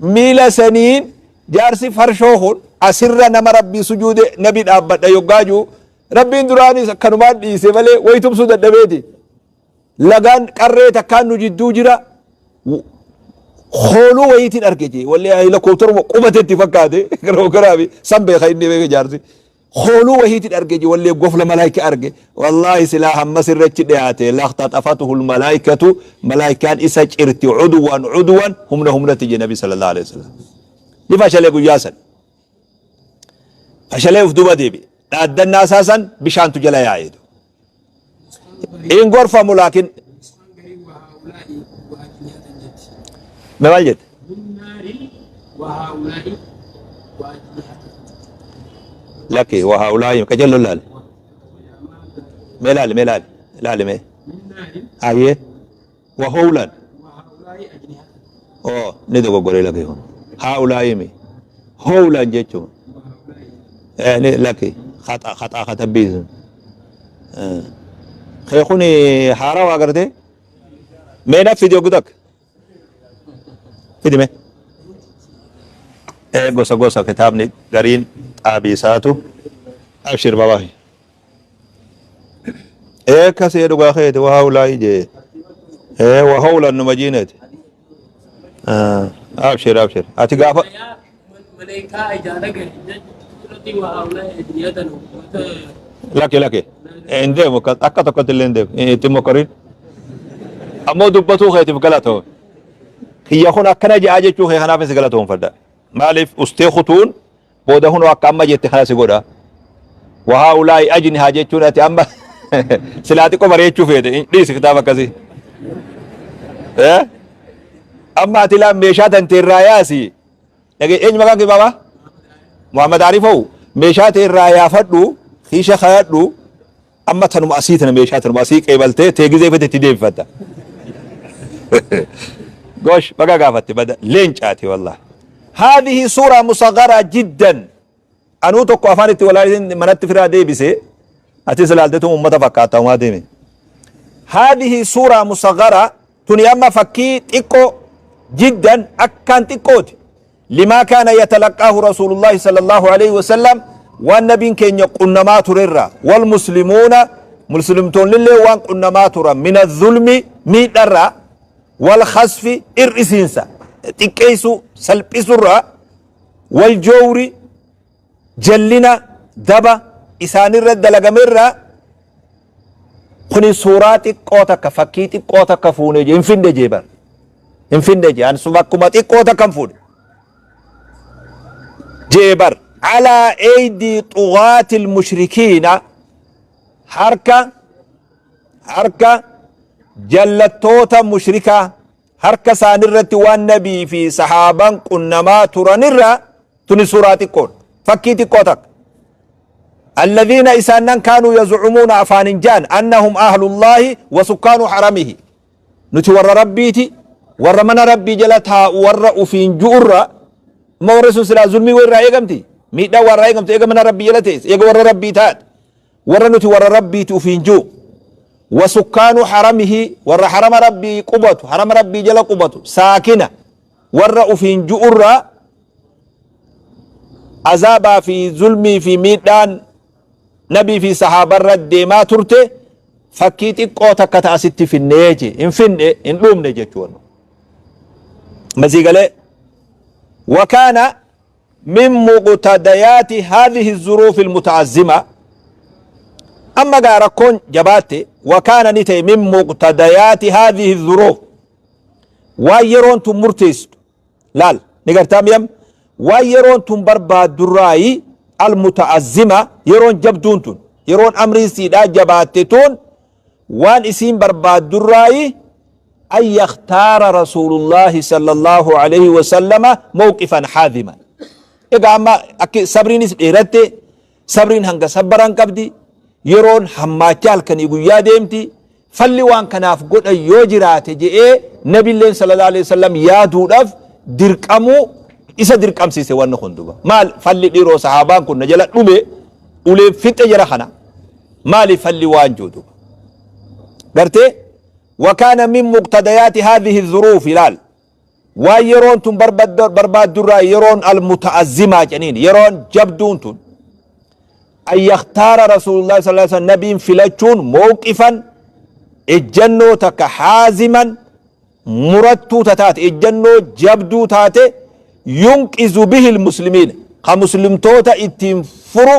Miila saniin jaarsi farshoo kun asirra nama Rabbii sujuude nabi dhaabbadha yoggaa jiru Rabbiin duraanis akkanumaan dhiise malee wayi tumsuu dadhabeeti. Lagaan qarree takkaan nu jidduu jira. Hooluu wayiitiin arge jee walli helikoophteruma qubate itti fakkaate garuu fi san beeka inni beeka jaarsi. Hooluu wahiitin arge je wallee gofla malaayika arge wallaahi silaa hammas irrachi dhiyaate lakhtaxafatuhu lmalaaikatu malaayikaan isa cirti cudwan cudwan humna humnatti je nabi sallallahu alaihi wasallam ni fashalee guyyaa san fashalee uf duba deebi dhaaddannaa isaa san bishaantu jala yaa'e hin gorfamu laakiin Me maal jette? Lakki wa haulaa'i qajeelloon laali. Mee laali mee laali laali mee. Hayyee wa howlan. Oo ni dogoggoree lakki kun. Haulaa'i mi. Howlan jechuun. Eh ni lakki khata khata katabbii sun. Kee kun haarawaa agartee? Mee na fidi oggu takka. Fidi mee. Ee gosa gosa kitaabni gariin xaabii isaatu abshir babaa. Ee akkasii dhugaa keeti waa hawlaa jee. Ee waa hawlan numa jiineeti. Abshir abshir. Ati gaafa Maleykaa ijaan agarre jechuun waa haulaa ajnihatan ummata Laki laki. Hin deemu akka tokkotti illee hin deemu. Itti mokorin. Ammoo dubbatuu keetiif galatoom. Kiyya kun akkana je'aa jechuu kee kanaaf si galatoomfadha. Maaliif ustee kutuun booda hunoo akka amma jette kana si godha. Wahaa ulaayi ajni haa jechuun ati amma silaa xiqqoo bareechuu feete dhiisi kitaaba akkasii. Eh? Amma ati laan meeshaa tante irraa yaasi. Dhagee eenyu maqaan kee baabaa? Muhammad Arifoo meeshaa tee irraa yaafadhu kiisha kayadhu amma tanuma asii tana meeshaa tanuma asii qeebaltee tee gizee fete itti deebifatta. Gosh baga gaafatte bada leencaati wallahi. Haadhihi suuraa musagharaa jiddan Anuu tokko afaan itti walaayitiin manatti firaa deebise atis ilaaltetu ummata fakkaata umaa deeme. Haadihi suuraa musagara tuni amma fakkii xiqqoo jiddan akkaan xiqqooti. Limaa kaana yatalaqqaahu rasuulullaahi sallallahu alaihi wasallam waan nabiin keenya qunnamaa turerra wal muslimuuna muslimtoonnillee waan qunnamaa turan mina zulmi miidharraa wal khasfi ir'isiinsa xiqqeessuu salphisurraa waljowri jallina daba isaanirra dalagamerraa kuni suuraa xiqqoo takka fakkii xiqqoo takka fuune jee hin finne jee bar hin finne jee an bakkuma xiqqoo takka hin fuudhe jee bar alaa eydii xugaati mushrikiina harka harka jallattoota mushrikaa Harka isaanirratti waan Nabii fi sahaabaan qunnamaa turanirraa tuni suuraa xiqqoodha. Fakkii xiqqoo takka. Alladhiina isaannan kaanuu yaz'umuuna afaanin ja'an annahum ahlullaahi wa sukkaanu haramihi. Nuti warra Rabbiiti, warra mana Rabbii jala taa'u warra ufiin ju'urra amma warri sun silaa zulmii wayirraa eegamti. Miidhaa warraa eegamtu eega mana Rabbii jala teesse eega warra Rabbii taate. Warra nuti warra Rabbiiti ufiin ji'u. Wa sukkaanu haramihi warra harama Rabbii qubatu harama Rabbii jala qubatu saakina warra ufiin ji'urraa azaabaa fi zulmii fi miidhaan nabii fi sahaabarra deemaa turte fakkii xiqqoo takka ta asitti finnee je hin finne hin dhuumne jechuun. Masii galee wakaana min muqtadayaati haadhihi zuruufi almuta'azzima amma gaa rakkoon jabaatte wakaana ni ta'e min muqtadayaati haadhihi zuruuf waan yeroon tun murteessitu laal ni gartaa miyam waan yeroon tun barbaaddurraayi almuta'azzima yeroon jabduun tun yeroon amriin siidhaa jabaatte tun waan isiin barbaaddurraayi an yakhtaara rasuulullaahi sallallaahu aleyhi wasallama mawqifan haadhiman. Egaa amma akki sabriinis dheeratte, sabriin hanga sabbaran qabdi, yeroon hammaachaa halkanii guyyaa deemti, falli waan kanaaf godhan yoo jiraate je'ee nabilleen sallallaahu aleyhi wasallam yaaduudhaaf dirqamuu isa dirqamsiise wanni kun duba. Maal falli dhiiroo sahaabaan kun na jala dhume uleen fixxe jara kana maali falli waan jiru duba. Gartee? Wakaana min muqtadayaati haadhihi dhuruufi laal. Waan yeroon tun barbaaddurraa yeroon almuta'azzimaa jedhaniin yeroon jabduun tun an yakhtaara rasuulullahi sallallahu alaihi wasallam nabiin filachuun mawqifan ejjannoo takka haaziman murattuu tataate ejjannoo jabduu taate yunqizu bihi almuslimiina ka muslimtoota ittiin furu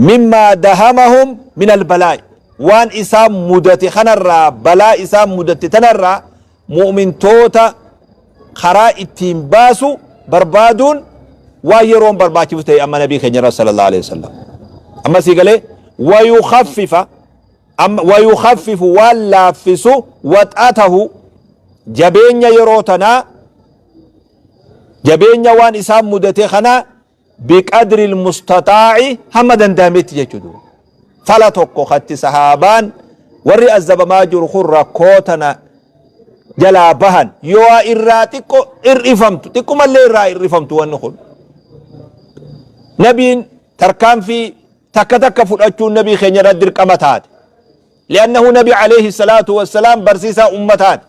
mimmaa dahamahum min albalaa'i waan isaan mudate kanarraa balaa isaan mudatte tanarraa mu'mintoota karaa ittiin baasu barbaaduun waan yeroon barbaachisu ta'e amma nabii keenya irra sallallahu alaihi wasallam amma sii galee wayukhaffifa amma wayukhaffifu waan laaffisu waxatahu jabeenya yeroo tanaa jabeenya waan isaan mudate kanaa biqadri almustaxaa'i hamma danda'ametti jechuu duuba. Fala tokko katti sahaabaan warri azzabamaa jiru kun rakkoo tana jalaa bahan yoo irraa xiqqo ir'ifamtu xiqqumallee irraa ir'ifamtu wanni kun nabiin tarkaanfii takka takka fudhachuun nabii keenya irra dirqama taate li'annahu nabi alayhi salaatu wassalaam barsiisaa ummataati.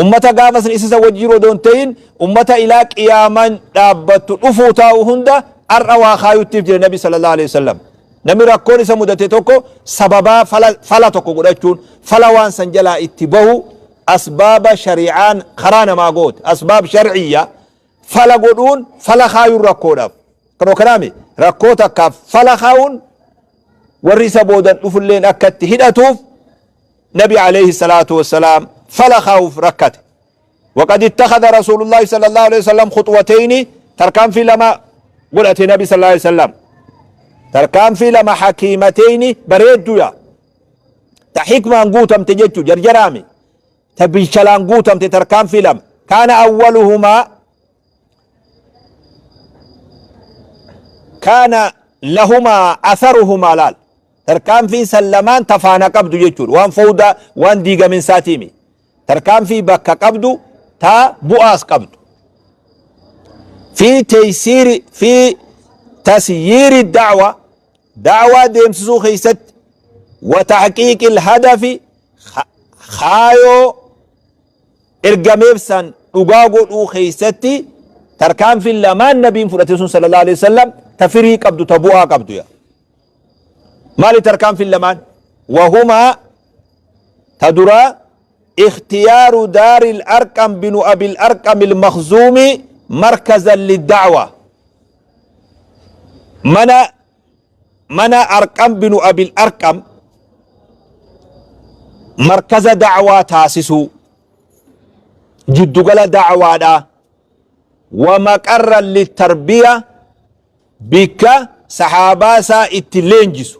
Ummata gaafa san isa wajji jiru odoo hin ta'in ummata ilaa qiyaamaan dhaabbattu dhufuu taa'u hunda har'a waa kaayuttiif jira nabi sallallahu alaihi wasallam. Namni rakkoon isa mudate tokko sababaa fala, fala tokko godhachuun fala waan san jalaa itti bahu asbaaba shari'aan karaa namaa goote asbaab shar'iyya fala godhuun fala kaayuun rakkoodhaaf. Kanoo kanaami rakkoo takkaaf fala kaayuun warri isa boodan dhufulleen akka itti hidhatuuf Nabi alayhi salaatu wassalaam fala kaa'uuf rakkate. Waqad ittakhadha Rasuulullaahi sallallahu alayhi wasallam khuxwatayni tarkaanfii lama godhate Nabi sallallahu alayhi wasallam. Tarkaanfii lama hakiimatayni bareedduu yaa. Ta hikmaan guutamte jechuu jarjaraami. Ta bilchalaan guutamte tarkaanfii lama. Kaana awwaluhumaa kaana lahumaa atharuhumaa laal. Tarkaanfiin san lamaan ta faana qabdu jechuudha. Waan fowdaa, waan diigaminsaatiimi. Tarkaanfii bakka qabdu ta bu'aas qabdu. Fi taysiiri fi tasyiiri da'wa da'waa deemsisuu keessatti wa tahqiiqi hadafi kaayoo ergameef san dhugaa godhuu keessatti tarkaanfiin lamaan nabiin fudhate sun sallallahu alaihi wasallam ta firii qabdu ta bu'aa qabdu yaa. Maali tarkaanfiin lamaan? Wahumaa ta duraa ikhtiyaaru daaril arqam binu abil arqam ilmakhzuumi markazan lidda'wa. Mana mana arqam binu abil arqam markaza da'waa taasisuu jiddugala da'waadha wa maqarran littarbiya bikka sahaabaa isaa itti leenjisu,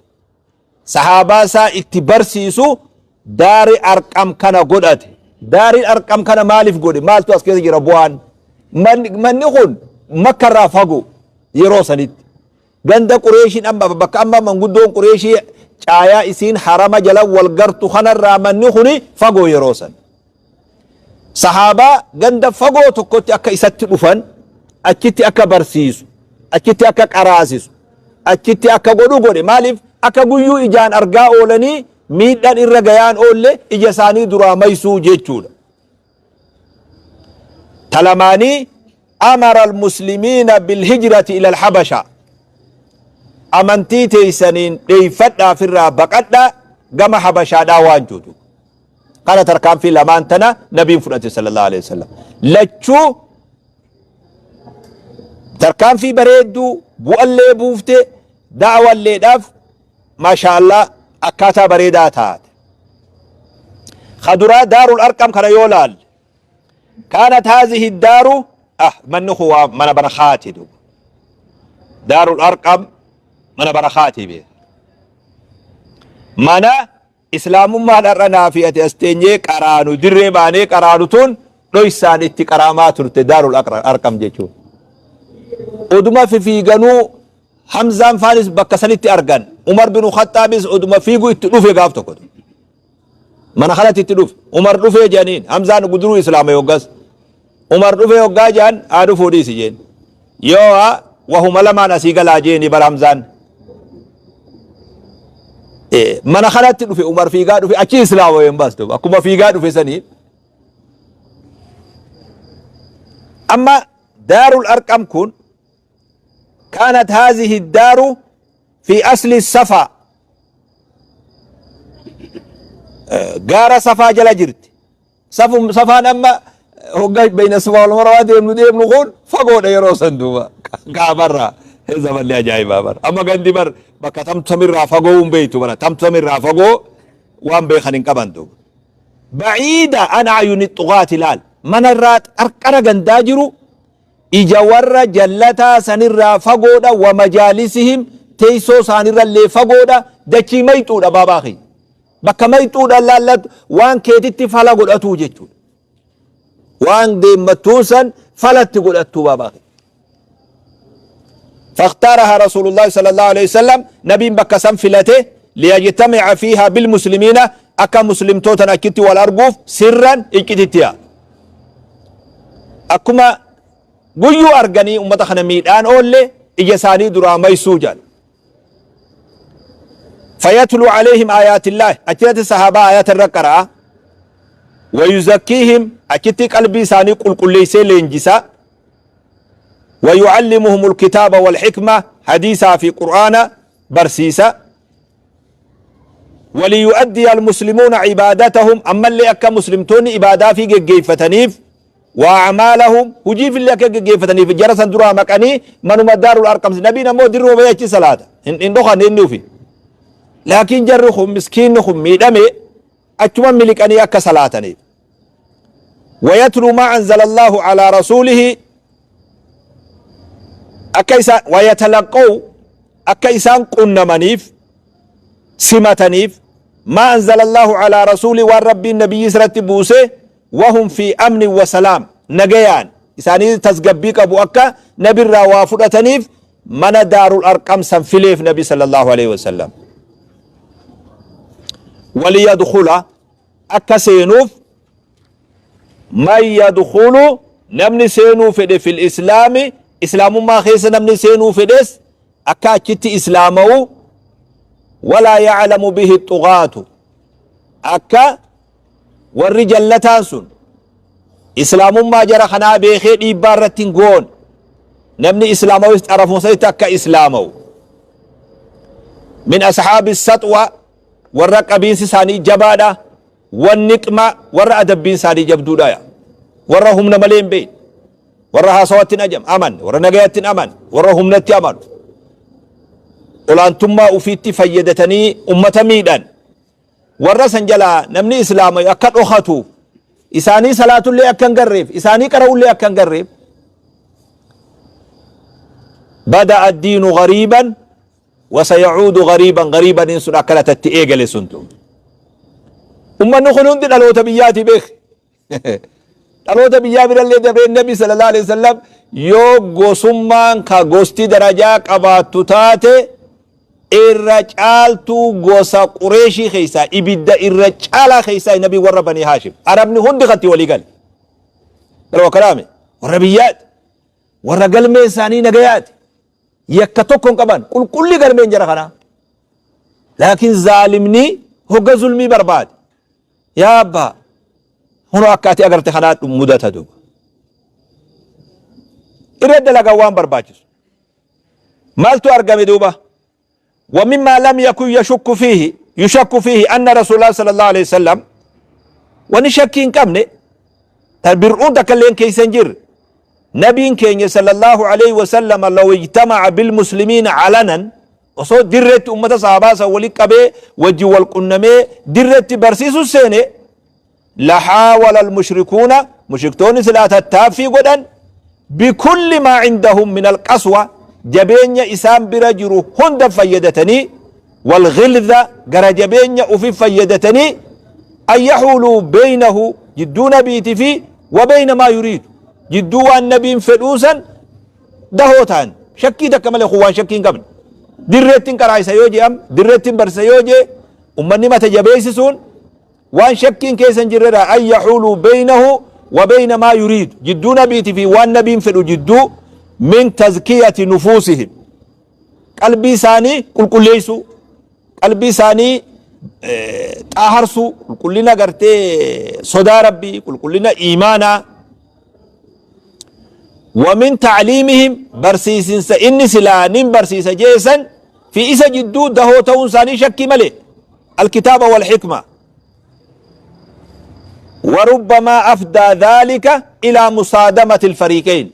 sahaabaa isaa itti barsiisu daari arqam kana godhate. Daariin arqam kana maaliif godhe? Maaltu as keessa jira bu'aan? Manni kun makka irraa fagoo yeroo sanitti. Ganda Qureeshiin amma bakka amma manguddoon Qureeshii caayaa isiin harama jala wal gartu kanarraa manni kun fagoo yeroo san. Sahaabaa ganda fagoo tokkotti akka isatti dhufan, achitti akka barsiisu, achitti akka qaraasisu, achitti akka godhu godhe. Maaliif? Akka guyyuu ijaan argaa oolanii miidhaan irra gayaan oolle ija isaanii duraa maysuu jechuudha. Talamaanii amara almuslimiina bilhijrati ila alhabasha. Amantii teeysaniin dheeyfadhaa firraa baqadhaa gama habashaadhaa waan jedhu. Kana tarkaanfii lamaan tana nabiin fudhate sallallahu alaihi wasallam. Lachuu tarkaanfii bareedduu bu'allee buufte da'walleedhaaf maashaa Allah akkaataa bareedaa taate. Kaduraa daarul arqam kana yoo laalle kaanat haazihi daaru ah manni kun waa mana barakaati duuba. Daarul arqam mana barakaati beeka. Mana Islaamummaan har'a naa fi ati as teenyee qaraanu dirree baanee qaraanu tun dhoysaan itti qaraamaa turte Daarul Arqam jechuun. Oduma fifiiganuu Hamzaan faanis bakka sanitti argan. Umar bin Khaxxaabis oduma fiigu itti dhufe gaaf tokko. Mana kanatti itti dhufe. Umar dhufee jedhaniin Hamzaan guduruu Islaama yoggas. Umar dhufee hoggaa jedhan haa dhufuu dhiisi jeen. Yoo wahuma lamaan asii galaa jeeni bara Hamzaan. Mana kanatti dhufe Umar fiigaa dhufe achi islaama hin baastu akkuma fiigaa dhufe sanii. Amma Daarul Arqam kun kaanat haazihi daaru fi asli safaa, gaara safaa jala jirti. Safaan amma hogga bayna safaa wal marwaa deemnu kun fagoodha yeroo san duuba kaabarraa. Zamanni ajaa'ibaa bar. Amma gandi bar bakka tamtu samirraa fagoo hin beektu bara, tamtu samirraa fagoo waan beekan hin qaban duuba. Ba'iida an a'yuni xugaati, laal, mana irraa qarqara gandaa jiru, ija warra jallataa sanirraa fagoodha, wa majaalisihim, teessoo isaanirrallee fagoodha, dachii mayxuudha baabaa kiyya. Bakka mayxuudha laallatu waan keetitti fala godhatuu jechuudha. Waan deemmattuun san falatti godhattuu baabaa kiyya. فاختارها رسول الله صلى الله عليه وسلم، نبين بكا سن فلته، ليجتمع فيها بالمسلمين، أكا مسلم توتن أكتي والأرقوف سرا إكتتيا. أكما guyyuu arganii ummata kana miidhaan oolle ija isaanii duraa maysuu jedhan. فيتلو عليهم آيات الله، achirratti sahaabaa ayata irra qara'a. ويزكيهم، achitti qalbii isaanii qulqulleessee leenjisa. ويعلمهم الكتاب والحكمة، حديثا في قرآن برسيسا. وليؤدي المسلمون عبادتهم، أما اللي أكا مسلمتون إبادة في جيفتنيف وأعمالهم، هجي في اللي أكا جيفتنيف جرسا درا مكاني منو دار الأرقم. نبي نمو دروا بيأتي صلاة إن دخل إنه في، لكن جرخهم مسكينهم ميدمي أتما ملك أني أكا صلاة ويتلو ما أنزل الله على رسوله akka isaan ويتلقوا، akka isaan qunnamaniif simataniif، ما أنزل الله على رسوله، waan Rabbiin nabiyyi irratti buuse، وهم في أمن وسلام، nagayaan isaanii tasgabbii qabu akka nabirraa waa fudhataniif mana Daarul Arqam san fileef nabi صلى الله عليه وسلم. وليدخل، akka seenuuf، من يدخل، namni seenuu fedhe، في الإسلام، islaamummaa keessa namni seenuu fedhes akka achitti islaama'u. ولا يعلم به الطغاة، akka warri jallataan sun islaamummaa jara kanaa beekee dhiibbaa irratti hin goone, namni islaamawis xarafuma sanitti akka islaama'u. من أصحاب السطوة، warra qabiinsi isaanii jabaadha، والنقمة، warra adabbiin isaanii jabduudha, warra humna malee hin beekne, warra haasawatti hin ajam aman, warra nagayatti hin aman, warra humnatti amanu, olaantummaa ufiitti fayyadatanii ummata miidhan, warra san jalaa namni islaama akka dhokatuuf, isaanii salaatullee akka hin garreef, isaanii qara'ullee akka hin garreef. بدأ الدين غريبا وسيعود غريبا. غريبا sun akkana tatti eegale suntu. Ummanni kun hundi dhaloota biyyaati beek. Dhaloota biyyaa birallee dabree nabi صلى الله عليه وسلم yoo gosummaan ka gosti darajaa qabaattu taate, irra caaltuu gosa Qureeshii keessaa, ibidda irra caalaa keessaa nabi warra Banii Haashim. Arabni hundi katti walii gale. Galwa kalaame warra biyyaati, warra galmee isaanii nagayaati, yakka tokko hin qaban, qulqulli galmeen jara kanaa. Laakiin zaalimni hogga zulmii barbaade, yaa abbaa, huno akka ati agarte kanaa mudata duuba. Irra dalagaa waan barbaachisu maaltu argame duuba? ومما لم يكن يشك فيه أن رسول الله صلى الله عليه وسلم، wani shakkii hin qabne bir'uun takka illeen keessa hin jirre, nabiin keenya صلى الله عليه وسلم لو اجتمع بالمسلمين علنا، osoo dirreetti ummata sahabaa san wali qabee wajji wal qunnamee dirreetti barsiisu seene، لحاول المشركون، mushriktoonni silaa tattaaffii godhan، بكل ما عندهم من القسوة، jabeenya isaan bira jiru hunda fayyadatanii، والغلظة، gara jabeenya ufi fayyadatanii، أن يحولوا بينه، jidduu nabiiti fi وبين ما يريد، jidduu waan nabiin fedhuusan dahoo ta'an. Shakkii takka malee kun waan shakkii hin qabne. Dirreettiin qaraayisa yoo je'am, dirreettiin barsiisa yoo jee, ummanni mata jabeessisuun waan shakkiin keessa hin jirredha. أن يحولوا بينه وبين ما يريد، jidduu nabiiti fi waan nabiin fedhu jidduu، من تزكية نفوسهم، qalbii isaanii qulqulleessuu, qalbii isaanii xaaharsuu, qulqullina gartee sodaa Rabbii, qulqullina iimaanaa. Wa min ta'liimihim barsiisinsa inni silaa nin barsiisa je'e san fi isa jidduu dahoo ta'uun isaanii shakkii malee. Alkitaaba walhikma. Warubbamaa afdaa dhaalika ilaa musaadamati alfariiqeyn.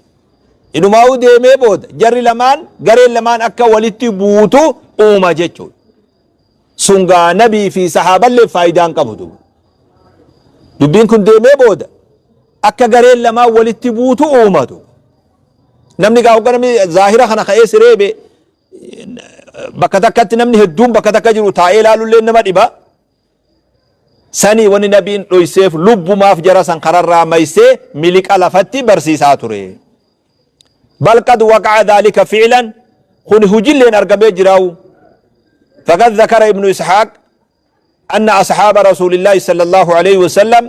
Inumaa'uu deemee booda jarri lamaan gareen lamaan akka walitti buutu uuma jechuudha. Sun gaa nabii fi sahaaballeef faayidaa hin qabu duuba. Dubbiin kun deemee booda akka gareen lamaan walitti buutu uumatu. Namni gaa hogga namni zaahira kana ka'ee si reebe bakka takkatti namni hedduun bakka takka jiru taa'ee ilaalullee nama dhiba. Sanii wani nabiin dhoyseef lubbumaaf jara san kararraa maysee miliqa lafatti barsiisaa ture. Bal qad waqa'a dhaalika fi'lan kuni hujilleen argamee jiraawu. Faqad dhakara ibnu Ishaaq anna ashaaba rasuulillaahi sallallahu alayhi wasallam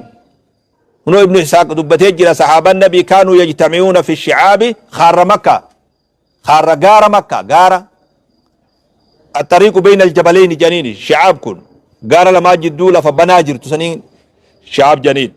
kunoo ibnu Ishaaq dubbatee jira sahaaban nabii kaanuu yajtami'uuna fi shi'aabi khaarra makka Kaarra gaara Makkaa gaara Axxariiqu beyna aljabaleyni janiini shi'aab kun gaara lamaa jidduu lafa banaa jirtu saniin shi'aab janiin.